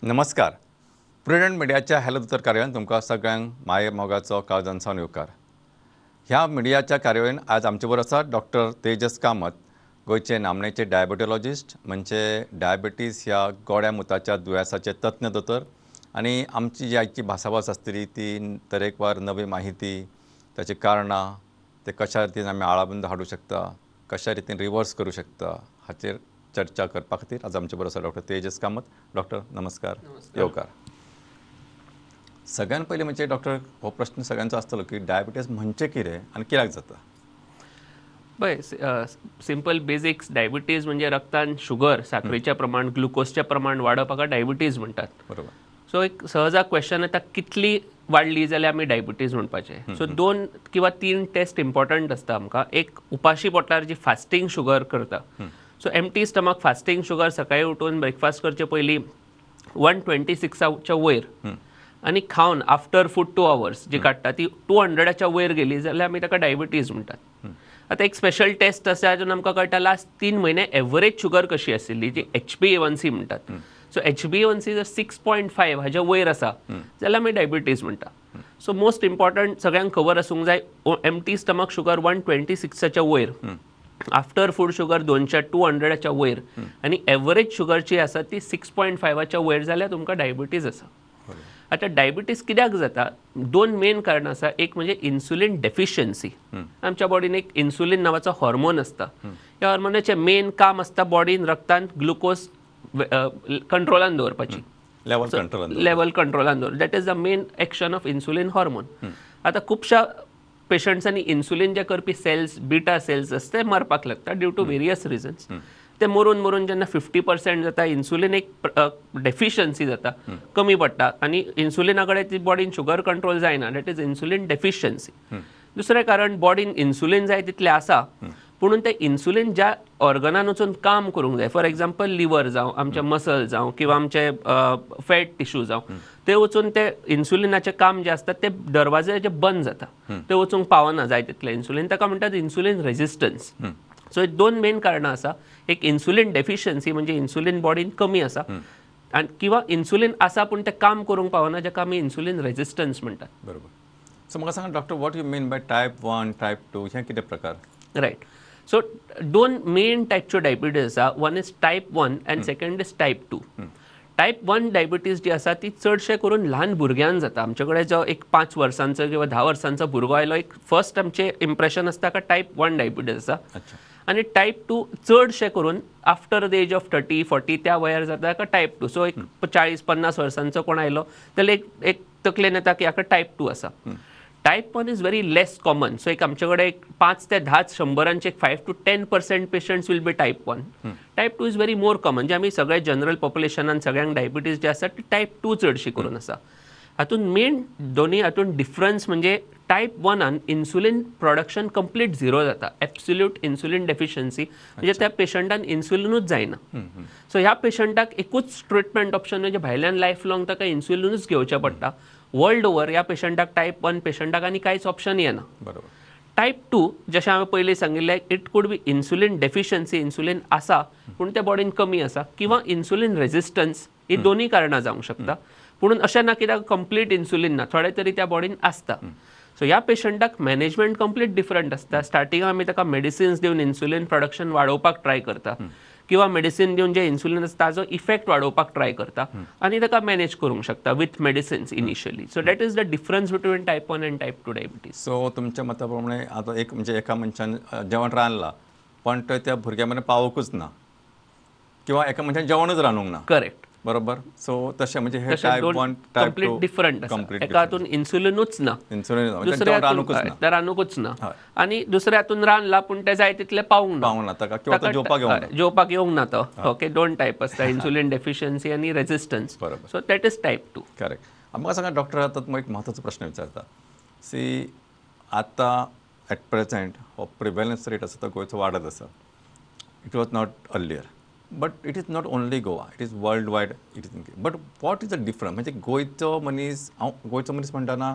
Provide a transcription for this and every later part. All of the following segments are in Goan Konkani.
नमस्कार, प्रुडंट मिडियाच्या हॅलो दोतोर कार्यावळीन तुमकां सगळ्यांक माये मोगाचो काळजान सावन येवकार. ह्या मिडियाच्या कार्यावळीन आज आमचे बरोबर आसा डॉक्टर तेजस कामत, गोंयचे नामनेचे डायबेटॉलॉजिस्ट, म्हणजे डायबिटीज ह्या गोड्या मुताच्या दुयेंसाचे तज्ञ दोतोर. आनी आमची जी आयची भासाभास आसतली ती तरेकवार नवी माहिती, ताची कारणां, ते कशा रितीन आमी आळाबंद हाडूं शकता, कशा रितीन रिवर्स करूं शकता हाचेर चर्चा करपा खातीर आज आमचे बरोबर आसा डॉक्टर तेजस कामत. डॉक्टर नमस्कार, येवकार. सगळ्यान पयलीं म्हणजे डॉक्टर हो प्रश्न सगळ्यांचो आसतलो की डायबिटीज म्हणजे कितें आनी कित्याक जाता? पळय, सिंपल बेसिक्स, डायबिटीज म्हणजे रक्तान शुगर, साखरेचें प्रमाण, ग्लुकोजचें प्रमाण वाडप हाका डायबिटीज म्हणटात. बरोबर. सो एक सहजा क्वेश्चन येता, कितली वाडली जाल्यार आमी डायबिटीज म्हणपाचें? सो 2 किंवा 3 टेस्ट इम्पॉर्टंट आसता आमकां. एक, उपाशी पोटार जी फास्टींग शुगर करता. So empty stomach fasting sugar, सकाळी उठून ब्रेकफास्ट करचे पयलीं 126च्या वयर आनी खावन आफ्टर फूड 2 आवर्स जी काडटा ती 200च्या वयर गेली जाल्यार आमी ताका डायबिटीज म्हणटात. आतां एक स्पेशल टेस्ट आसा जातून आमकां कळटा लास्ट 3 म्हयने एवरेज शुगर कशी आशिल्ली, जी HbA1c म्हणटात. सो HbA1c जर 6.5 हाज्या वयर आसा जाल्यार आमी डायबिटीज म्हणटा. सो मोस्ट इम्पॉर्टंट सगळ्यांक खबर आसूंक जाय, एम्प्टी स्टमक शुगर 126च्या वयर, आफ्टर फूड शुगर 200च्या वयर आनी एवरेज शुगर जी आसा ती 6.5च्या वयर जाल्यार तुमकां डायबिटीज आसा. आतां डायबिटीज कित्याक जाता? 2 मेन कारणां आसा. एक म्हणजे इन्सुलीन डेफिशियन्सी. आमच्या बॉडीन एक इन्सुलीन नांवाचो हॉर्मोन आसता. ह्या हॉर्मोनाचें मेन काम आसता बॉडीन रक्तान ग्लुकोज कंट्रोलान दवरपाची, लेवल कंट्रोलान दवर. That is the main action of insulin hormone. आतां खुबश्या पेशंट्सांनी इन्सुलीन जे करपी सेल्स, बीटा सेल्स आसता ते मरपाक लागता ड्यू टू वेरियस रिजन्स. ते मरून मरून जेन्ना 50% जाता, इन्सुलीन एक डेफिशियन्सी जाता, कमी पडटा आनी इन्सुलिना कडेन ती बॉडीन शुगर कंट्रोल जायना, that is insulin deficiency. दुसरें कारण, बॉडीन इन्सुलीन जाय तितलें आसा पुणून तें इन्सुलीन ज्या ऑर्गनान वचून काम करूंक जाय, फॉर एग्जाम्पल लिवर जावं, आमचे मसल जावं किंवा आमचे फॅट टिश्यू जावं, ते वचून ते इन्सुलिनाचें काम जें आसता ते दरवाजे जे बंद जाता, ते वचूंक पावना जाय तितलें इन्सुलीन, ताका म्हणटात इन्सुलीन रेजिस्टन्स. सो 2 मेन कारणां आसा. एक इन्सुलीन डेफिशियन्सी म्हणजे इन्सुलीन बॉडीन कमी आसा आनी किंवा इन्सुलीन आसा पूण तें काम करूंक पावना, जाका आमी इन्सुलीन रेजिस्टन्स म्हणटात. बरोबर. सो म्हाका सांगा doctor, what you mean by type 1, type 2, हें कितें प्रकार? रायट. सो 2 मेन टायपच्यो डायबिटीज आसा. 1 is type 1 and second is type 2. Type 1 diabetes जी आसा ती चडशे करून ल्हान भुरग्यांक जाता. आमचे कडेन जो एक 5 वर्सांचो किंवा 10 वर्सांचो भुरगो आयलो, एक फर्स्ट आमचें इम्प्रेशन आसता का टायप 1 डायबिटीज आसा. आनी टायप 2 चडशे करून आफ्टर the age of 30-40 त्या वयार जाता का टायप 2. सो एक 40-50 वर्सांचो कोण आयलो जाल्यार एक तकलेन येता की हाका टायप 2 आसा. Type 1 is very less common. So एक आमचे कडेन एक 5 ते 10 शंबरांचे 5 to 10% patients will be type 1. Type 2 is very more common. जे आमी सगळे जनरल पॉप्युलेशनान सगळ्यांक डायबिटीज जे आसा ती टायप 2 चडशी करून आसा. हातूंत मेन दोनूय हातूंत डिफरन्स म्हणजे type 1 insulin production complete zero जाता, एब्सोल्यूट इन्सुलीन डेफिशियन्सी, म्हणजे त्या पेशंटान इन्सुलिनूच जायना. सो ह्या पेशंटाक एकूच ट्रिटमेंट ऑप्शन म्हणजे भायल्यान लायफ लॉंग ताका इन्सुलिनूच घेवचें पडटा. वर्ल्ड ओवर ह्या पेशंटाक, टायप 1 पेशंटाक आनी कांयच ऑप्शन येना. बरोबर. टायप 2 जशें हांवें पयलीं सांगिल्लें, it could be insulin deficiency, insulin आसा पूण त्या बॉडीन कमी आसा, किंवा इन्सुलीन रेजिस्टन्स, ही दोनूय कारणां जावंक शकता. पूण अशें ना की ताका कंप्लीट इन्सुलीन ना, थोडें तरी त्या बॉडीन आसता. सो ह्या पेशंटाक मॅनेजमेंट कंप्लीट डिफरंट आसता. स्टार्टिंगाक आमी ताका मेडिसिन्स दिवन इन्सुलीन प्रोडक्शन वाडोवपाक ट्राय करता, किंवा मेडिसिन दिवन जें इन्सुलीन आसता ताजो इफेक्ट वाडोवपाक ट्राय करता आनी ताका मॅनेज करूंक शकता with medicines initially. So that is the difference between type 1 and type 2 diabetes. So तुमच्या मता प्रमाणे आतां एक म्हणजे एका मनशान जेवण रांदलां पण तें त्या भुरग्या मेरेन पावोवंकूच ना, किंवा एका मनशान जेवणूच रांदूंक ना. करेक्ट. बरोबर. सो तशें म्हणजे हे टायप 1 टायप 2 डिफरंट आसा. एका हातून इन्सुलिनूच ना, दुसऱ्या रांदूकूच ना, आनी दुसऱ्या हातून रांदला पूण तें जाय तितलें पावूंक ना ताका, किंवा जेवपाक येवंक ना तो. ओके, 2 टायप आसता, इन्सुलीन डेफिशियन्सी आनी रेजिस्टन्स. बरोबर. So that is type 2. Correct. म्हाका सांगा डॉक्टर, आतां एक म्हत्वाचो प्रश्न विचारता. सी, आतां एट प्रेझेंट हो प्रिवेलन्स रेट आसा तो गोंयचो वाडत आसा. It was not earlier. But it is not only Goa, it is world wide. It is, but what is the difference? म्हणजे गोंयचो मनीस, हांव गोंयचो मनीस म्हणटना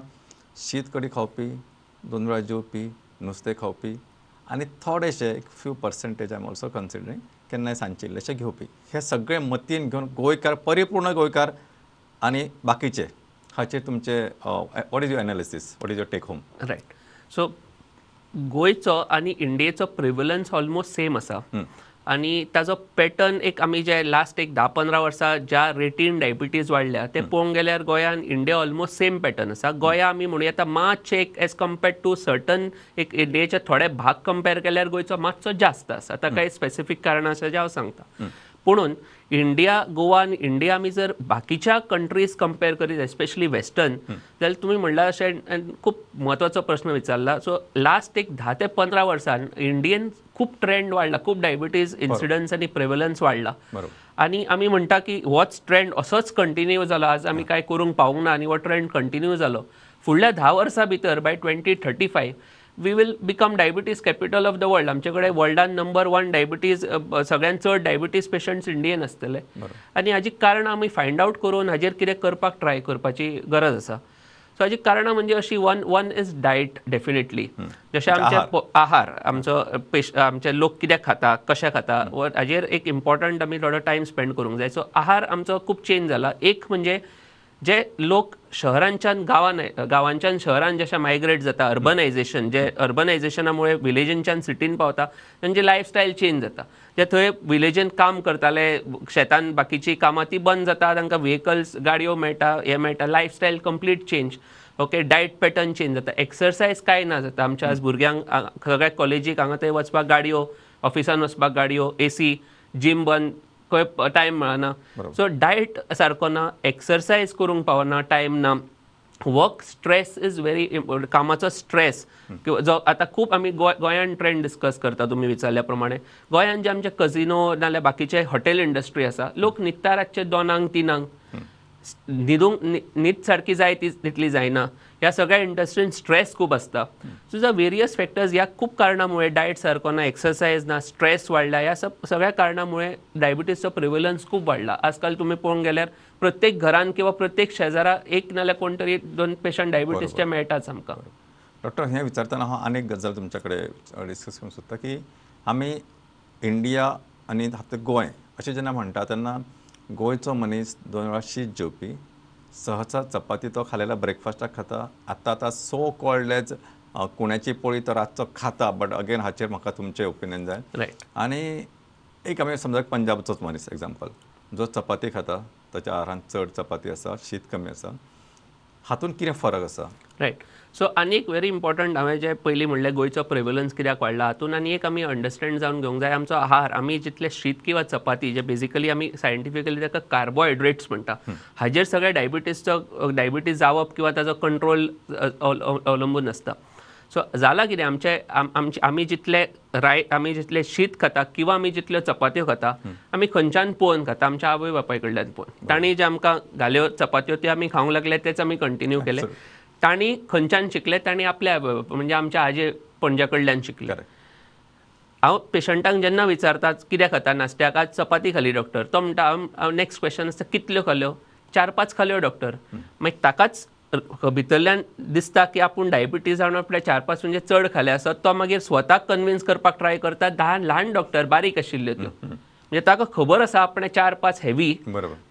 शीत कडी खावपी, दोन वेळा जेवपी, नुस्तें खावपी आनी थोडेशे एक few percentage I am also considering केन्नाय सांजचे इल्लेशे घेवपी, हे सगळे मतीन घेवन गोंयकार, परिपूर्ण गोंयकार आनी बाकीचे, हाचेर तुमचे what is your analysis, what is your take home? Right. So गोंयचो आनी इंडियेचो प्रिवलन्स ऑलमोस्ट सेम आसा आनी ताजो पॅटर्न एक आमी जे लास्ट एक 10-15 वर्सां ज्या रेटीन डायबिटीज वाडल्या ते पळोवंक गेल्यार गोंयान इंडिया ऑलमोस्ट सेम पॅटर्न आसा. गोंया आमी म्हणूं येता मातशें एक एज कम्पेर्ड टू सर्टन एक इंडियेचे थोडे भाग कंपेर केल्यार गोंयचो मातसो जास्त आसा. आतां कांय स्पेसिफीक कारणां आसा जें हांव सांगता. पुणून इंडिया, गोवा आनी इंडिया आमी जर बाकीच्या कंट्रीज कंपेर करीत, एस्पेशली वेस्टर्न, जाल्यार तुमी म्हणलां अशें खूब म्हत्वाचो प्रश्न विचारला. सो लास्ट एक 10 ते 15 वर्सान इंडियन खूब ट्रेंड वाडला, खूब डायबिटीज इन्सिडन्स आनी प्रेवलन्स वाडला. आनी आमी म्हणटा की होच ट्रेंड असोच कंटिन्यू जाला, आज आमी कांय करूंक पावूंक ना आनी हो ट्रेंड कंटिन्यू जालो, फुडल्या 10 वर्सां भितर by 2035 we will become diabetes capital of the world. आमचे कडेन वर्ल्डान नंबर 1 डायबिटीज, सगळ्यांत चड डायबिटीज पेशंट्स इंडियन आसतले. आनी हाजी कारणां आमी फायंड आवट करून हाजेर कितें करपाक ट्राय करपाची गरज आसा. सो हाजी कारणां म्हणजे अशी, one is diet definitely, जशें आमचे आहार, आमचो आमचे लोक कितें खाता, कशें खाता, हाजेर एक इम्पॉर्टंट आमी थोडो टायम स्पेंड करूंक जाय. सो आहार आमचो खूब चेंज जाला. एक म्हणजे जे लोक शहरांच्यान गांवान, गांवांच्यान शहरान जशें मायग्रेट जाता, अर्बनायझेशन, जे अर्बनायझेशना मुळे विलेजींच्यान सिटीन पावता, तांची लायफस्टायल चेंज जाता. जे थंय विलेजीन काम करताले, शेतान बाकीची कामां ती बंद जाता, तांकां व्हेकल्स, गाडयो मेळटा, हें मेळटा, lifestyle complete change. Okay, diet pattern change जाता, एक्सरसायज कांय ना जाता. आमच्या आज भुरग्यांक सगळ्या कॉलेजीक हांगा थंय वचपाक गाडयो, ऑफिसान वचपाक गाडयो, एसी, जीम बंद, खंय टायम मेळना. सो डायट सारको ना, एक्सरसायज करूंक पावना, टायम ना, वर्क स्ट्रेस is very, कामाचो स्ट्रेस किंवा जो आतां खूब आमी गोंयान ट्रेंड डिस्कस करता. तुमी विचारल्या प्रमाणे गोंयान जे आमचे कजिनो नाल्यार बाकीचे हॉटेल इंडस्ट्री आसा, लोक न्हिदता रातचे 2-3, न्हिदूंक न्हीद सारकी जाय ती तितली जायना. ह्या सगळ्या इंडस्ट्रीन स्ट्रेस खूब आसता. सो जो वेरियस फॅक्टर्स, ह्या खूब कारणां मुळे, डायट सारको ना, एक्सरसायज ना, स्ट्रेस वाडला, ह्या सगळ्या कारणां मुळे डायबिटीजचो प्रिवलन्स खूब वाडला. आजकाल तुमी पळोवंक गेल्यार प्रत्येक घरान किंवा प्रत्येक शेजारा एक नाल्यार कोण तरी 2 पेशंट डायबिटीजचे मेळटाच आमकां. डॉक्टर, हें विचारतना हांव आनीक गजाल तुमच्या कडेन डिस्कस करूंक सोदता की आमी इंडिया आनी गोंय अशें जेन्ना म्हणटा तेन्ना गोंयचो मनीस 2 वेळा शीत जेवपी, सहसा चपाती तो खालेला ब्रेकफास्टाक खाता, आतां आतां सो कॉल्ड एज कुण्याची पोळी तो रातचो खाता. बट अगेन हाचेर म्हाका तुमचें ओपिनियन जाय. रायट. आनी एक आमी समजा पंजाबचोच मनीस एग्जाम्पल, जो चपाती खाता, ताच्या आहारान चड चपाती आसा, शीत कमी आसा, हातून कितें फरक आसा? रायट. सो आनी एक व्हेरी इम्पॉर्टंट, हांवें जें पयलीं म्हणलें गोंयचो प्रेवलन्स कित्याक वाडला, हातून आनी एक आमी अंडरस्टँड जावन घेवंक जाय आमचो आहार. आमी जितले शीत किंवा चपाती, जे बेजिकली आमी सायंटिफिकली ताका कार्बोहायड्रेट्स म्हणटा, हाजेर सगळें डायबिटीजचो, डायबिटीज जावप किंवा ताजो कंट्रोल अवलंबून आसता. सो जालां कितें, आमचे आमी जितले आमी जितले शीत खाता किंवा आमी जितल्यो चपात्यो खाता, आमी खंयच्यान पळोवन खाता, आमच्या आवय बापाय कडल्यान पळोवन. तांणी जे आमकां घाल्यो चपात्यो त्यो आमी खावंक लागले, तेच आमी कंटिन्यू केले. तांणी खंयच्यान शिकले, तांणी आपल्या आवय बापाय म्हणजे आमच्या आजे पणज्या कडल्यान शिकले. हांव पेशंटांक जेन्ना विचारता कितें खाता नाश्त्याक, आज चपाती खाली डॉक्टर, तो म्हणटा, हांव नेक्स्ट क्वेश्चन आसता कितल्यो खाल्यो, 4-5 खाल्यो डॉक्टर. मागीर ताकाच भितरल्यान दिसता की आपूण डायबिटीज जावन आपल्या 4-5 म्हणजे चड खाले आसत, तो मागीर स्वताक कन्विन्स करपाक ट्राय करता. ल्हान डॉक्टर, बारीक आशिल्ल्यो त्यो, म्हणजे ताका खबर आसा आपणें 4-5 हेवी,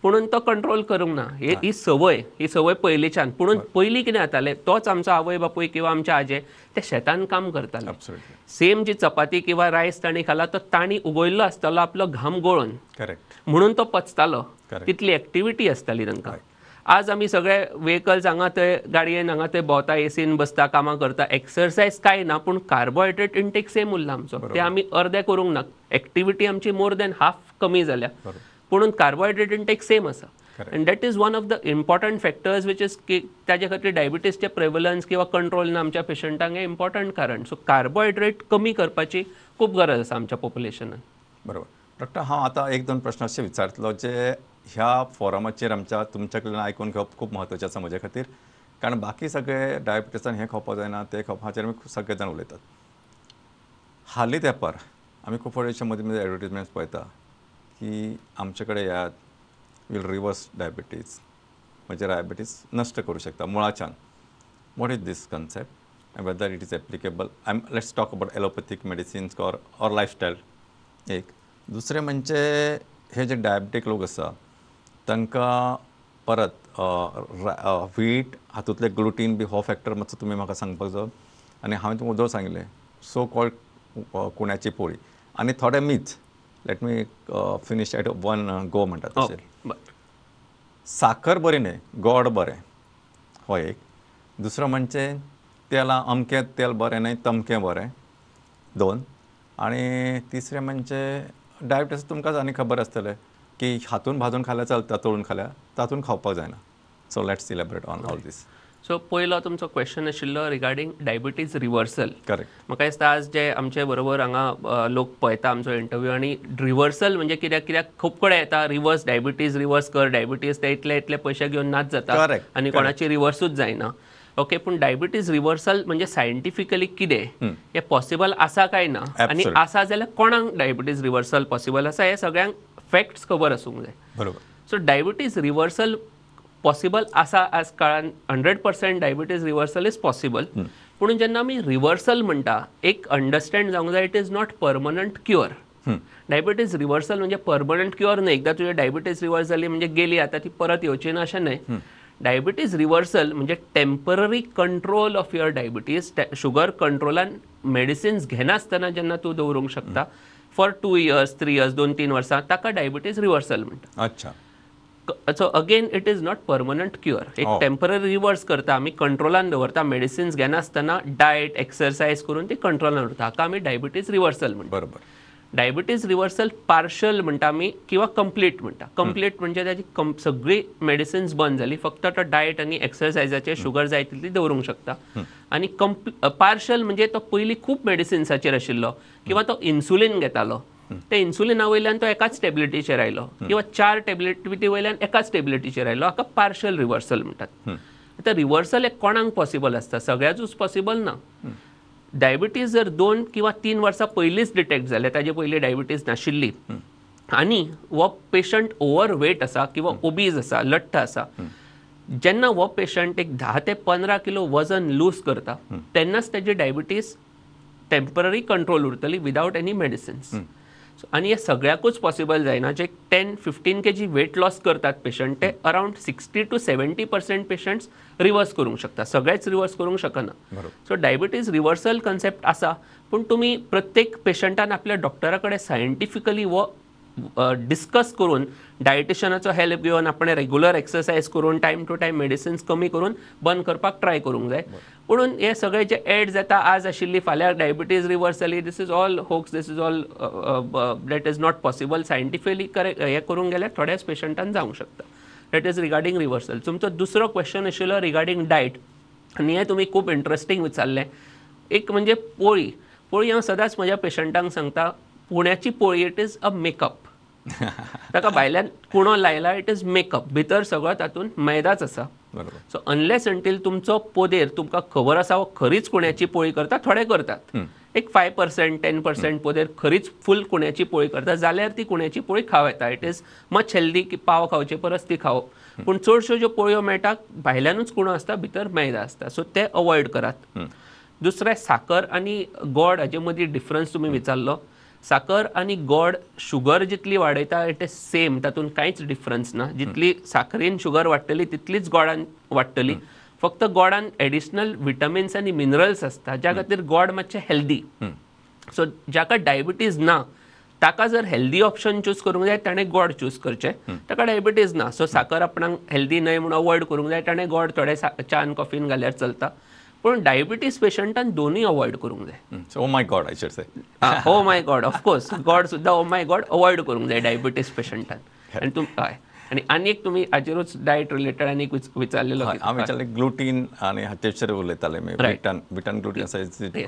पुणून तो कंट्रोल करूंक ना. ही संवय, ही संवय पयलींच्यान. पुणून पयलीं कितें जातालें, तोच आमचो आवय बापूय किंवा आमचे आजे ते शेतान काम करताले. सेम जी चपाती किंवा रायस तांणी खाला तो तांणी उगयल्लो आसतालो आपलो घाम गळोवन, म्हणून तो पचतालो, तितली एक्टिविटी आसताली तांकां. आज आमी सगळे व्हेकल्स हांगा थंय गाडयेन हांगा थंय भोंवता, एसीन बसता, कामां करता, एक्सरसायज कांय ना, पूण कार्बोहायड्रेट इंटेक सेम उरला आमचो, ते आमी अर्दे करूंक ना. एक्टिविटी आमची मोर दॅन हाफ कमी जाल्या, पूण कार्बोहायड्रेट इंटेक सेम आसा. And that is one of the important factors which is की ताजे खातीर डायबिटीजचे प्रेवलन्स किंवा कंट्रोल ना आमच्या पेशंटांक हें इम्पॉर्टंट कारण. सो कार्बोहायड्रेट कमी करपाची खूब गरज आसा आमच्या पॉप्युलेशनान. बरोबर डॉक्टर, हांव आतां 1-2 प्रश्न अशे विचारतलो जे ह्या फोरमाचेर आमच्या तुमच्या कडल्यान आयकून घेवप खूब म्हत्वाचें आसा म्हजे खातीर, कारण बाकी सगळे डायबिटीसान हें खावपाक जायना, तें खावप, हाचेर आमी सगळे जाण उलयतात. हालीं तेंपार आमी खूब फावटी मदीं मदीं एडवर्टीजमेंट्स पळयता की आमचे कडेन येयात, वील रिवर्स डायबिटीज, म्हणजे डायबिटीज नश्ट करूं शकता मुळाच्यान. What is this concept and whether it is applicable? Let's talk about allopathic medicines or lifestyle. एक दुसरें म्हणजे हे जे डायबिटीक लोक आसा तांकां परत व्हीट हातूंतले ग्लुटीन बी हो फॅक्टर मातसो तुमी म्हाका सांगपाक जाय. आनी हांवें तुमकां उदक सांगिल्लें सो कॉल्ड कुण्याची पोळी आनी थोडे myth, let me finish at one go म्हणटा तशें. साखर बरी न्हय, गोड बरें हो एक. दुसरो म्हणजे तेलां अमकें तेल बरें न्हय, तमकें बरें, दोन. आनी तिसरें म्हणजे डायबिटीज तुमकां आनी खबर आसतलें की हातून भाजून खाल्यार चलता, तळून खाल्यार तातून खावपाक जायना. So let's elaborate on all this. So पयलो तुमचो क्वेश्चन आशिल्लो रिगार्डींग डायबिटीज रिवर्सल. करेक्ट. म्हाका दिसता आज जे आमचे बरोबर हांगा लोक पळयता आमचो इंटरव्यू आनी रिवर्सल म्हणजे कित्याक कित्याक खूब कडेन येता रिवर्स डायबिटीज, रिवर्स कर डायबिटीज, ते इतले इतले पयशे घेवन नाच जाता आनी कोणाची रिवर्सूच जायना. ओके, पूण डायबिटीज रिवर्सल म्हणजे सायंटिफिकली कितें हें पॉसिबल आसा काय ना, आनी आसा जाल्यार कोणाक डायबिटीज रिवर्सल पॉसिबल आसा हें सगळ्यांक फॅक्ट्स खबर आसूंक जाय. बरोबर. सो डायबिटीज रिवर्सल पॉसिबल आसा आज काळान, 100% डायबिटीज रिवर्सल is possible. पूण जेन्ना आमी रिवर्सल म्हणटा एक अंडरस्टँड जावंक जाय, it is not permanent cure. Diabetes reversal म्हणजे परमनंट क्युअर न्हय. एकदां तुजें डायबिटीज रिवर्स जाली म्हणजे गेली, आतां ती परत येवची ना अशें न्हय. डायबिटीज रिवर्सल म्हणजे temporary control of your diabetes, sugar कंट्रोलान medicines घेनासतना जेन्ना तूं दवरूंक शकता फॉर 2 years 3 years 2-3 वर्सां, ताका डायबिटीज रिवर्सल म्हणटा. अच्छा. So again it is not permanent cure. एक टेम्पररी रिवर्स करता आमी, कंट्रोलान दवरता, मेडिसिन्स घेनासतना डायट एक्सरसायज करून ती कंट्रोलान दवरता, हाका आमी डायबिटीज रिवर्सल म्हणटा. बरोबर. डायबिटीज रिवर्सल पार्शल म्हणटा आमी किंवा कंप्लीट म्हणटा. कंप्लीट म्हणजे ताजी सगळी मेडिसिन्स बंद जाली, फक्त तो डायट आनी एक्सरसायजाचेर शुगर जाय तितली दवरूंक शकता. आनी पार्शल म्हणजे तो पयलीं खूब मेडिसिन्साचेर आशिल्लो किंवा तो इन्सुलीन घेतालो, ते इन्सुलिना वयल्यान तो एकाच टॅबलेटीचेर आयलो किंवा 4 टॅबलेटी वयल्यान एकाच टॅबलेटीचेर आयलो, हाका पार्शल रिवर्सल म्हणटात. आतां रिवर्सल हे कोणाक पॉसिबल आसता, सगळ्याचूच पॉसिबल ना. डायबिटीज जर 2 किंवा 3 वर्सां पयलींच डिटेक्ट जालें, ताजे पयलीं डायबिटीज नाशिल्ली आनी हो पेशंट ओवर वेट आसा किंवा ओबीज आसा, लठ्ठ आसा, जेन्ना हो पेशंट एक 10 ते 15 किलो वजन लूज करता तेन्नाच ताजी डायबिटीज टेम्पररी कंट्रोल उरतली विदावट एनी मेडिसिन्स. आनी हे सगळ्याकूच पॉसिबल जायना. जे 10-15 kg weight loss करतात पेशंट ते अरावंड 60 to 70% patients reverse करूंक शकता, सगळेच रिवर्स करूंक शकना. सो डायबिटीज रिवर्सल कन्सेप्ट आसा, पूण तुमी प्रत्येक पेशंटान आपल्या डॉक्टरा कडेन सायंटिफिकली हो डिस्कस करून, डायटिशनाचो हेल्प घेवन, आपणें रेगुलर एक्सरसायज करून, टायम टू टायम मेडिसिन्स कमी करून बंद करपाक ट्राय करूंक जाय. पुणून हे सगळे जे एड्स येता, आज आशिल्ली फाल्यां डायबिटीज रिवर्स जाली, this is all hoax, this is all that is not possible. Scientifically correct हें करूंक गेल्यार थोड्याच पेशंटान जावंक शकता. That is regarding reversal. तुमचो दुसरो क्वेश्चन आशिल्लो रिगार्डींग डायट, आनी हें तुमी खूब इंट्रस्टींग विचारलें. एक म्हणजे पोळी. पोळी हांव सदांच म्हज्या पेशंटांक सांगता, पुण्याची पोळी it is a makeup. ताका भायल्यान कुणो लायला, it is makeup, भितर सगळो तातूंत मैदाच आसा. सो अनलेस अंटील तुमचो पोदेर तुमकां खबर आसा हो खरीच कुण्याची पोळी करता, थोडे करतात एक 5% 10% पोदेर खरीच फूल कुण्याची पोळी करता जाल्यार ती कुण्याची पोळी खावं येता. It is much healthy की पाव खावचे परस ती खावप. पूण चडश्यो ज्यो पोळयो मेळटा भायल्यानूच कुणो आसता, भितर मैदा आसता, सो ते अवॉयड करात. दुसरें, साकर आनी गोड हाजे मदीं डिफरन्स तुमी विचारलो. साकर आनी गोड शुगर जितली वाडयता it is same, तातूंत कांयच डिफरन्स ना. जितली साकरेन शुगर वाडटली तितलीच गोडान वाडटली, फक्त गोडान एडिशनल विटामिन्स आनी मिनरल्स आसता ज्या खातीर गोड मातशें हेल्दी. सो जाका डायबिटीज ना ताका जर हेल्दी ऑप्शन चूज करूंक जाय ताणें गोड चूज करचें, ताका डायबिटीज ना सो साकर आपणाक हेल्दी न्हय म्हूण अवॉयड करूंक जाय, ताणें गोड थोडें च्यान कॉफीन घाल्यार चलता. पूण डायबिटीज पेशंटान दोनूय अवॉयड करूंक जाय. Oh my God, I should say. Oh my God, of course God सुद्दां ओ my God avoid करूंक जाय डायबिटीज पेशंटान. आनी हय, आनी आनी एक तुमी हाजेरूच डायट रिलेटेड आनी एक विचारलेलो. हांव विचारलें ग्लुटीन आनी हाचेर उलयताले मी, बिटन ग्लुटीन आसा,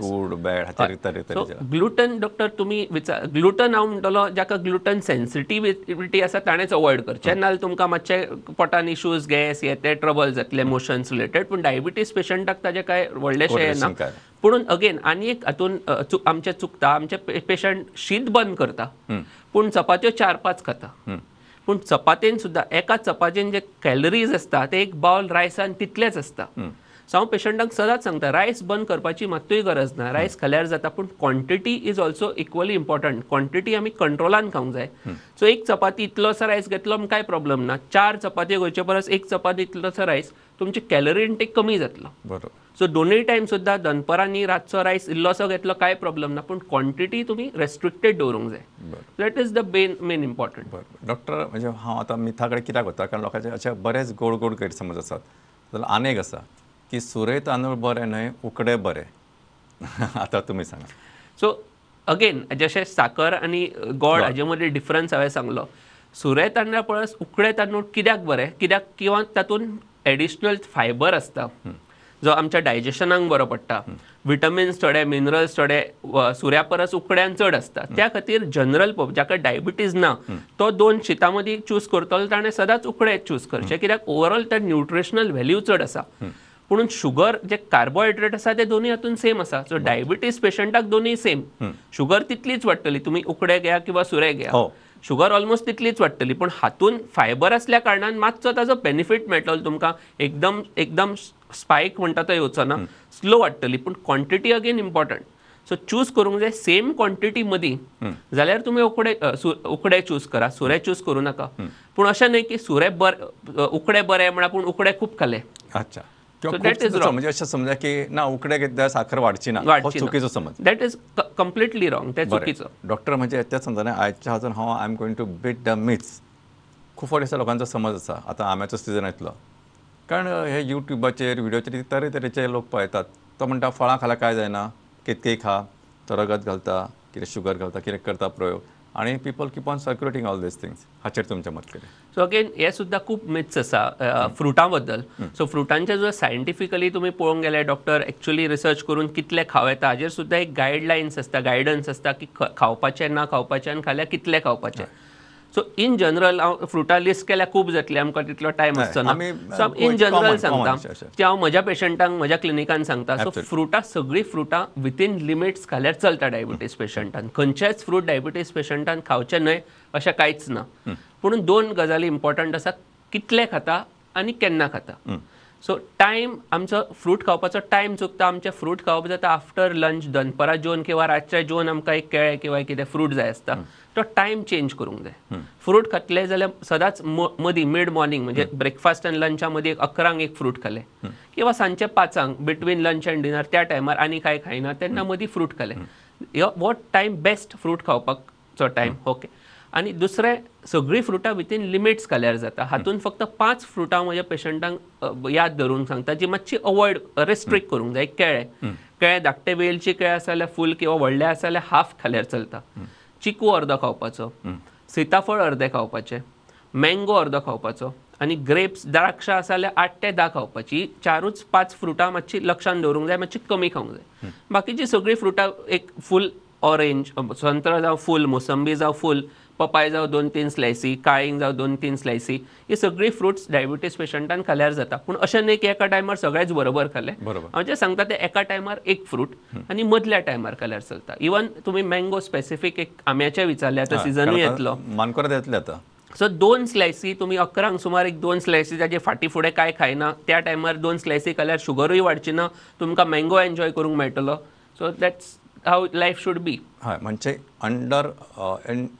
गुड बॅड हाचेर तरेतरेचे. ग्लुटन डॉक्टर तुमी विचार, ग्लुटन हांव म्हणटलो जाका ग्लुटन सेन्सिटिविटी आसा ताणेंच अवॉयड करचें, नाजाल्यार तुमकां मातशें पोटान इशूज, गॅस हे ते ट्रबल जातले मोशन्स रिलेटेड. पूण डायबिटीज पेशंटाक ताजें कांय व्हडलेशें येना. पूण अगेन आनी एक हातून आमचें चुकता, आमचे पेशंट शीत बंद करता पूण चपात्यो 4-5 खाता. पूण चपातेन सुद्दां एका चपातेन जे कॅलरीज आसता ते एक बावल रायसान तितलेच आसता. सो हांव पेशंटांक सदांच सांगता रायस बंद करपाची मात्तूय गरज ना, रायस खाल्यार जाता, पूण quantity is also equally important. Quantity आमी कंट्रोलान खावंक जाय. सो एक चपाती इतलोसो रायस घेतलो म्हण कांय प्रॉब्लम ना, 4 चपात्यो घेवचे परस एक चपाती इतलोसो रायस, तुमची कॅलरी इंटेक कमी जातलो. बरोबर. सो दोनूय टायम सुद्दां दनपरांनी रातचो रायस इल्लोसो घेतलो कांय प्रॉब्लम ना, पूण क्वॉन्टिटी तुमी रेस्ट्रिक्टेड दवरूंक जाय. That is the main important. बरोबर डॉक्टर, म्हणजे हांव आतां मिथा कडेन कित्याक वता, कारण लोकांचे अशे बरेच गोड गोड गैरसमज आसात. जाल्यार आनी एक आसा की सुरे तांदूळ बरे न्हय, उकडे बरे. आतां तुमी सांगा. सो अगेन जशें साकर आनी गोड हाजे मदीं डिफरन्स हांवें सांगलो, सुरे तांदळा परस उकडे तांदूळ कित्याक बरे, कित्याक किंवा तातूंत एडिशनल फायबर आसता जो आमच्या डायजेशनाक बरो पडटा, विटमिन्स थोडे, मिनरल्स थोडे सुऱ्या परस उकड्यान चड आसता. त्या खातीर जनरल जाका डायबिटीज ना तो 2 शितां मदीं चूज करतलो ताणें सदांच उकडे चूज करचे, कित्याक ओवरऑल त्या न्युट्रिशनल व्हॅल्यू चड आसा. पूण शुगर जे कार्बोहायड्रेट आसा ते दोनूय हातून सेम आसा. सो डायबिटीज पेशंटाक दोनूय सेम, शुगर तितलीच वाडटली, तुमी उकडे घेया किंवा सुरे घेया, शुगर ऑलमोस्ट तितलीच वाडटली, पूण हातून फायबर असल्या कारणान मातसो ताजो बेनिफीट मेळटलो तुमकां, एकदम एकदम स्पायक म्हणटा तो येवचो ना, स्लो वाडटली, पूण quantity again important. So choose करूंक जाय सेम क्वॉन्टिटी मदीं जाल्यार तुमी उकडे उकडे चूज करा, सुरे चूज करूं नाका. पूण अशें न्हय की सुरे बरे उकडे बरे म्हणा पूण उकडे खूब खाले. अच्छा, म्हणजे अशें समजा की ना उकडे घेतल्यार साखर वाडची ना, चुकीचो समज. That is completely wrong, ते चुकीचो. डॉक्टर म्हणजे तेच समजना आयच्या हातून हांव I am going to beat the myths. खूब फावटी अशा लोकांचो समज आसा, आतां आंब्याचो सिजन येतलो, कारण हे युट्यूबाचेर व्हिडियोचेर तरेतरेचे लोक पळयतात, तो म्हणटा फळां खाल्यार कांय जायना, कितकेय खा, तो रगत घालता, कितें शुगर घालता, कितें करता प्रयोग, आनी people keep on circulating all these things. हाचेर तुमचें मत कितें? सो अगेन हे सुद्दां खूब मिथ्स आसा फ्रुटां बद्दल. सो फ्रुटांचे जर सायंटिफिकली तुमी पळोवंक गेल्यार डॉक्टर एक्चुअली रिसर्च करून कितले खावं येता हाजेर सुद्दां एक गायडलायन्स आसता, गायडन्स आसता की खावपाचें ना खावपाचें आनी खाल्यार कितले खावपाचें. सो इन जनरल हांव फ्रुटां लिस्ट केल्यार खूब जातली, आमकां तितलो टायम आसचो ना. सो इन जनरल सांगता की हांव म्हज्या पेशंटांक म्हज्या क्लिनिकान सांगता, सो फ्रुटां सगळीं फ्रुटां विथीन लिमिट्स खाल्यार चलता डायबिटीज पेशंटान, खंयचेच फ्रूट डायबिटीज पेशंटान खावचें न्हय अशें कांयच ना. पूण 2 गजाली इम्पॉर्टंट आसा, कितले खाता आनी केन्ना खाता. सो टायम आमचो फ्रूट खावपाचो टायम चुकता, आमचें फ्रूट खावप जाता आफ्टर लंच, दनपरां जेवन किंवा रातचें जेवन आमकां एक केळें किंवा कितें फ्रूट जाय आसता, तो टायम चेंज करूंक जाय. फ्रूट खातले जाल्यार सदांच मदीं मिड मॉर्निंग म्हणजे ब्रेकफास्ट आनी लंचा मदीं एक 11 एक फ्रूट खालें किंवा सांजचे 5 बिटवीन लंच आनी डिनर त्या टायमार आनी कांय खायना तेन्ना मदीं फ्रूट खालें, हो टायम बेस्ट फ्रूट खावपाचो टायम. ओके, आनी दुसरें सगळीं फ्रुटां विथीन लिमिट्स खाल्यार जाता. हातूंत फक्त 5 फ्रुटां म्हज्या पेशंटांक याद धरूंक सांगता जी मातशी अवॉयड रेस्ट्रिक्ट करूंक जाय. केळें, केळें धाकटें वेलची केळें आसा जाल्यार फूल किंवा व्हडलें आसा जाल्यार हाफ खाल्यार चलता, चिकू अर्दो खावपाचो, सीताफळ अर्दें खावपाचें, मँगो अर्दो खावपाचो आनी ग्रेप्स द्राक्षां आसा जाल्यार 8 ते 10 खावपाची. 4-5 फ्रुटां मातशी लक्षांत दवरूंक जाय, मातशी कमी खावंक जाय. बाकीचीं सगळीं फ्रुटां एक फूल ऑरेंज, संत्र जावं फूल, मोसंबी जावं फूल, पपाय जावं 2-3 स्लायसी, काळींग जावं 2-3 स्लायसी, ही सगळीं फ्रुट्स डायबिटीज पेशंटान खाल्यार जाता. पूण अशें न्हय की एका टायमार सगळेच बरोबर खाले, हांव जें सांगता तें एका टायमार एक फ्रूट आनी मदल्या टायमार खाल्यार चलता. इवन तुमी मँगो स्पेसिफीक एक आंब्याचें विचारलें, आतां सिजनूय येतलो, मानकुराद येतले आतां. सो 2 स्लायसी तुमी 11 सुमार एक 2 स्लायसी, जाजे फाटीं फुडें कांय खायना त्या टायमार 2 स्लायसी खाल्यार शुगरूय वाडची ना, तुमकां मँगो एन्जॉय करूंक मेळटलो. So that's how life should be. हय, म्हणजे अंडर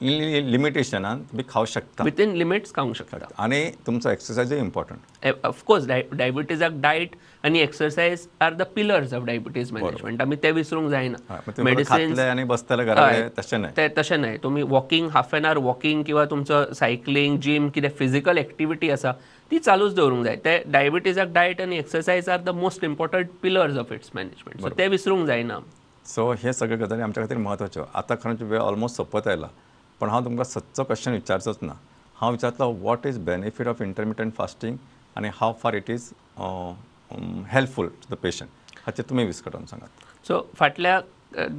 लिमिटेशनान तुमी खावंक शकता, विथीन लिमिट्स खावंक शकता. आनी तुमचो एक्सरसायजूय इम्पॉर्टंट. ऑफकोर्स डायबिटीजाक डायट आनी exercise are the pillars of diabetes management, आमी ते विसरूंक जायना. मेडिसिन्स आनी बसतले घरा कडेन तशें न्हय, ते तशें न्हय. तुमी walking, half an hour walking किंवा तुमचो सायकलींग, जीम, कितें फिजिकल एक्टिविटी आसा ती चालूच दवरूंक जाय. ते डायबिटीजाक डायट आनी exercise are the most important pillars of its management, so ते विसरूंक जायना. सो हे सगळे गजाली आमच्या खातीर म्हत्वाच्यो. आतां खरें वेळ ऑलमोस्ट सोंपत आयला, पण हांव तुमकां सदचो क्वेश्चन विचारचोच ना. हांव विचारतलो what is benefit of intermittent fasting आनी how far it is helpful to the patient, हाचेर तुमी विस्कटावन सांगात. सो फाटल्या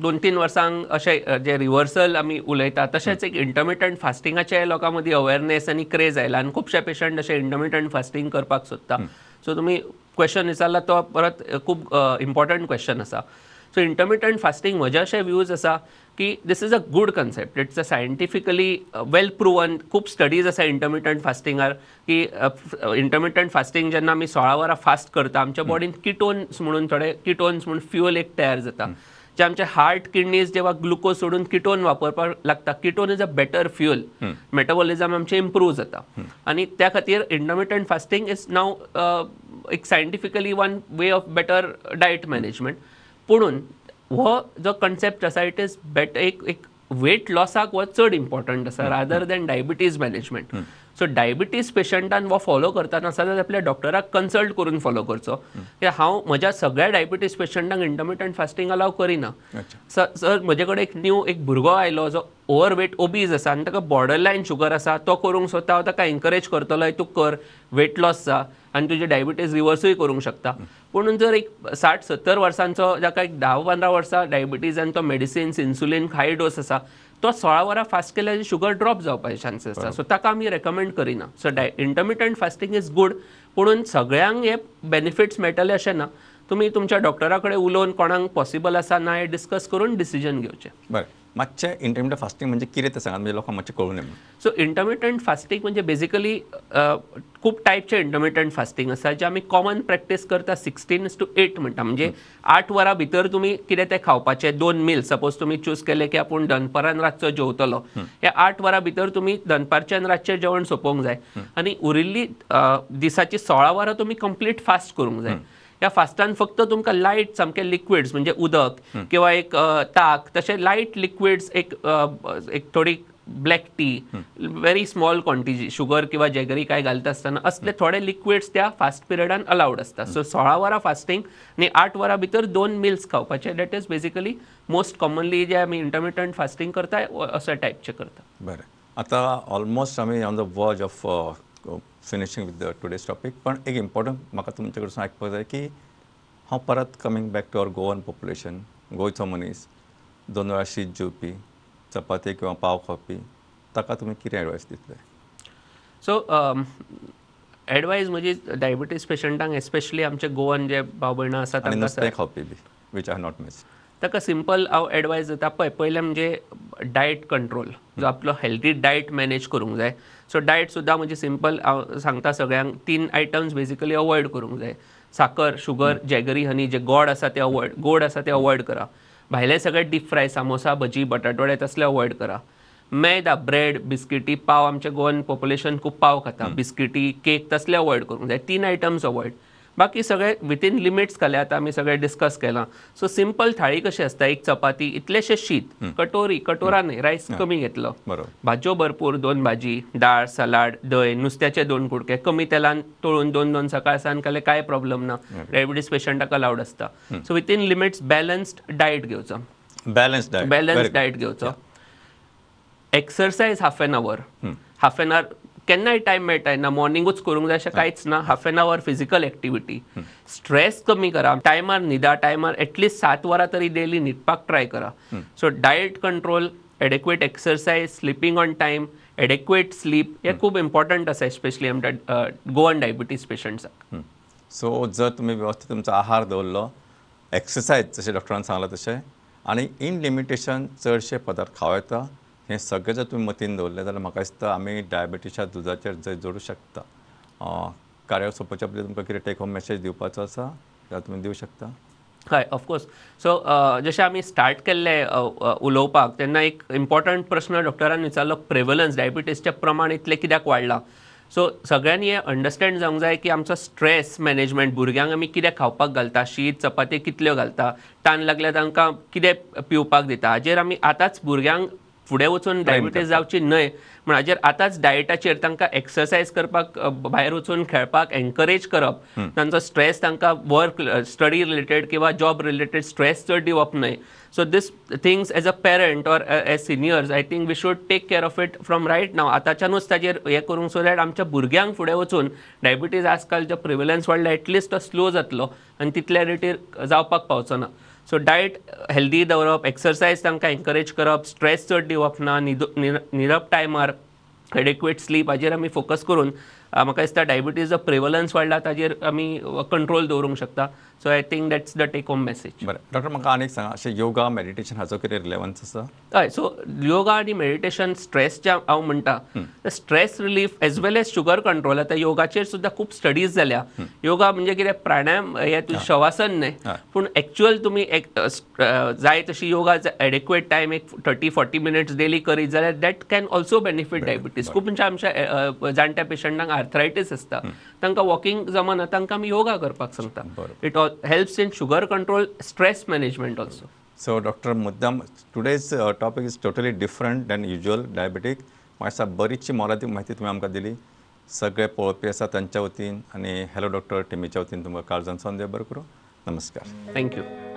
2-3 वर्सांक अशें जे रिवर्सल आमी उलयता तशेंच एक इंटरमिटंट फास्टिंगाचे लोकां मदीं अवेरनेस आनी क्रेज आयला आनी खुबशे पेशंट अशे इंटरमिटंट फास्टिंग करपाक सोदता. सो तुमी क्वेश्चन विचारला तो परत खूब इम्पॉर्टंट क्वेश्चन आसा. सो इंटरमिटंट फास्टिंग म्हजे अशे व्यूज आसा की this is a good concept, it's a scientifically well proven. खूब स्टडीज आसा इंटरमिटंट फास्टिंगार की इंटरमिटंट फास्टिंग जेन्ना आमी 16 वरां फास्ट करता आमच्या बॉडीन किटोन्स म्हणून थोडे किटोन्स म्हणून फ्युअल एक तयार जाता, जे आमचे हार्ट किडनीज जेव्हा ग्लुकोज सोडून किटोन वापरपाक लागता, ketone is a better fuel, metabolism आमचें इम्प्रूव जाता आनी त्या खातीर इंटरमिटंट फास्टिंग is नाव एक scientifically one way of better diet management. पुणून हो जो कन्सेप्ट आसा it is better, एक वेट लॉसाक हो चड इम्पॉर्टंट आसा rather than diabetes management. So diabetes पेशंटान हो फॉलो करतना सदांच आपल्या डॉक्टराक कन्सल्ट करून फॉलो करचो. कित्याक हांव म्हज्या सगळ्या डायबिटीज पेशंटांक इंटरमिटंट फास्टिंग अलाव करिना. सर म्हजे कडेन एक न्यू एक भुरगो आयलो जो ओवरवेट ओबीज आसा आनी ताका बॉर्डर लायन शुगर आसा, तो करूंक सोदता, हांव ताका एनकरेज करतलो तूं कर, वेट लॉस जा आनी तुजी डायबिटीज रिवर्सूय करूंक शकता. पूण जर एक 60-70 वर्सांचो जाका एक 10-15 वर्सां डायबिटीज आनी तो मेडिसिन्स इन्सुलीन हाय डोस आसा, तो 16 वरां फास्ट केल्यार शुगर ड्रॉप जावपाचे चान्सीस आसा. सो ताका आमी रेकमेंड करिना. So intermittent fasting is good, पुणून सगळ्यांक हे बेनिफिट्स मेळटले अशें ना. तुमी तुमच्या डॉक्टरा कडेन उलोवन कोणाक पॉसिबल आसा ना हें डिस्कस करून डिसिजन घेवचें. बरें, मातशें इंटरमिटंट फास्टिंग म्हणजे कितें तें सांगात, म्हणजे लोकांक मातशें कळून येता. सो इंटरमिटंट फास्टिंग म्हणजे बेसिकली खूब टायपचे इंटरमिटंट फास्टिंग आसा जे आमी कॉमन प्रॅक्टीस करता 16:8 म्हणटा, म्हणजे 8 वरां भितर तुमी कितें तें खावपाचें, 2 मील सपोज तुमी चूज केले की आपूण दनपारान रातचो जेवतलो, ह्या 8 वरां भितर तुमी दनपारचें आनी रातचें जेवण सोंपोवंक जाय आनी उरिल्ली दिसाची 16 वरां तुमी कंप्लीट फास्ट करूंक जाय. ह्या फास्टान फक्त तुमकां लायट सामके लिक्विड्स म्हणजे उदक किंवा एक ताक, तशें लायट लिक्विड्स, एक एक थोडी black tea, very small quantity sugar किंवा जेगरी काय घालता आसतना असले थोडे लिक्विड्स त्या फास्ट पिरियडान अलावड आसता. सो 16 वरां फास्टिंग आनी 8 वरां भितर 2 मिल्स खावपाचे, that is basically most commonly जे आमी इंटरमिटंट फास्टिंग करता अशा टायपचे करता. बरें, आतां ऑलमोस्ट आमी on the verge of finishing with the today's topic, पण एक इम्पॉर्टंट म्हाका तुमचे कडसून आयकपाक जाय की हांव परत coming back to our Goan population, गोंयचो मनीस 2 वेळा शीत जेवपी, चपाती किंवा पाव खावपी, ताका तुमी कितें एडवायस दितले? सो एडवायस म्हजी डायबिटीज पेशंटांक एस्पेशली आमचे गोवन जे भाव भयणां आसा तांकां नुस्तें खावपी बी which are not miss, ताका सिंपल हांव एडवायस दिता. पळय, पयलें म्हणजे डायट कंट्रोल, जो आपलो हेल्दी डायट मॅनेज करूंक जाय. सो डायट सुद्दां म्हणजे सिंपल हांव सांगता सगळ्यांक 3 आयटम्स बेसिकली अवॉयड करूंक जाय. साकर, शुगर, जेगरी, हनी, जे गोड आसा ते अवॉयड, गोड आसा ते अवॉयड करा. भायले सगळे डीप फ्राय सामोसा, भजी, बटाटवडे तसले अवॉयड करा. मैदा, ब्रेड, बिस्किटी, पाव, आमचे गोवन पॉप्युलेशन खूब पाव खाता, बिस्किटी, केक तसले अवॉयड करूंक जाय. 3 आयटम्स अवॉयड, बाकी सगळे विथीन लिमिट्स खाले आतां आमी सगळे डिस्कस केलां. सो सिंपल थाळी कशी आसता, एक चपाती, इतलेशें शीत, कटोरी, कटोरा न्ही, रायस कमी घेतलो, भाजयो भरपूर, 2 भाजी, दाळ, सलाड, दही, नुस्त्याचे 2 कुडके, कमी तेलान तळून 2-2 सकाळ सांज खाले कांय प्रॉब्लम ना, डायबिटीज पेशंटाक अलावड आसता. So within limits balanced diet घेवचो, बॅलन्स डायट घेवचो. Exercise half an hour, half an hour केन्नाय टायम मेळटा ना, मॉर्निंगूच करूंक जाय अशें कांयच ना. Half an hour physical activity, stress कमी करा, टायमार न्हिदा, टायमार एटलिस्ट 7 वरां तरी डेली न्हिदपाक ट्राय करा. So diet control, adequate exercise, sleeping on time, adequate sleep हे खूब इम्पॉर्टंट आसा, एस्पेशली आमच्या गोवन डायबिटीज पेशंट्साक. सो जर तुमी व्यवस्थीत तुमचो आहार दवरलो, एक्सरसायज जशें डॉक्टरान सांगलां तशें, आनी इन लिमिटेशन चडशे पदार्थ खावं येता, हें सगळें जर तुमी मतीन दवरलें जाल्यार म्हाका दिसता आमी डायबिटीच्या झुजाचेर जंय जोडूं शकता. कार्यावळ सोंपोवच्या पयलीं तुमकां कितें टेक होम मॅसेज दिवपाचो आसा जाल्यार तुमी दिवं शकता. हय, ऑफकोर्स. सो जशें आमी स्टार्ट केल्लें उलोवपाक तेन्ना एक इम्पॉर्टंट प्रश्न डॉक्टरान विचारलो, प्रेवलन्स डायबिटीजचें प्रमाण इतलें कित्याक वाडलां. सो सगळ्यांनी हें अंडरस्टँड जावंक जाय की आमचो स्ट्रेस मॅनेजमेंट, भुरग्यांक आमी कितें खावपाक घालता, शीत चपाती कितल्यो घालता, तान लागल्यार तांकां कितें पिवपाक दिता, हाजेर आमी आतांच भुरग्यांक फुडें वचून डायबिटीज जावची न्हय म्हण हाजेर आतांच डायटाचेर तांकां एक्सरसायज करपाक, भायर वचून खेळपाक एनकरेज करप, तांचो स्ट्रेस तांकां वर्क स्टडी रिलेटेड किंवा जॉब रिलेटेड स्ट्रेस चड दिवप न्हय. So this things as a parent or as seniors I think we should take care of it from right now. आतांच्यानूच ताजेर हें करूंक सो that आमच्या भुरग्यांक फुडें वचून डायबिटीज आजकाल जो प्रिवेलन्स वाडला एटलिस्ट तो स्लो जातलो आनी तितल्या रेटीर जावपाक पावचो ना. सो डायट हेल्दी दवरप, एक्सरसायज तांकां एनकरेज करप, स्ट्रेस चड दिवप ना, न्हिदप टायमार, एडेक्वेट स्लीप हाजेर आमी फोकस करून म्हाका दिसता डायबिटीज जो प्रिवलन्स वाडला ताजेर आमी कंट्रोल दवरूंक शकता. So I think that's the take home message. बरें डॉक्टर, म्हाका आनीक सांगा, अशें योगा मेडिटेशन हाचो कितें रिलेवन्स आसा? हय, सो योगा आनी मेडिटेशन स्ट्रेस जे हांव म्हणटा stress relief as well as sugar control. आतां योगाचेर सुद्दां खूब स्टडीज जाल्या. योगा म्हणजे कितें प्राणायाम हे तुजें शवासन न्हय, पूण एक्चुअल तुमी एक जाय तशी योगा एडेक्वेट टायम एक 30-40 मिनट्स डेली करीत जाल्यार that can also benefit diabetes. खूब म्हणजे आमच्या जाणट्या पेशंटांक आर्थरायटीस आसता, तांकां वॉकिंग जमना, तांकां आमी योगा करपाक सांगता. It helps in sugar control, stress management also. So doctor मुद्दाम today's topic is totally different than usual diabetic. म्हाका बरीचशी मोलादीक म्हायती तुमी आमकां दिली. सगळे पळोवपी आसा तांच्या वतीन आनी हॅलो डॉक्टर टिमीच्या वतीन तुमकां काळजान सावन देव बरें करूं. नमस्कार. Thank you.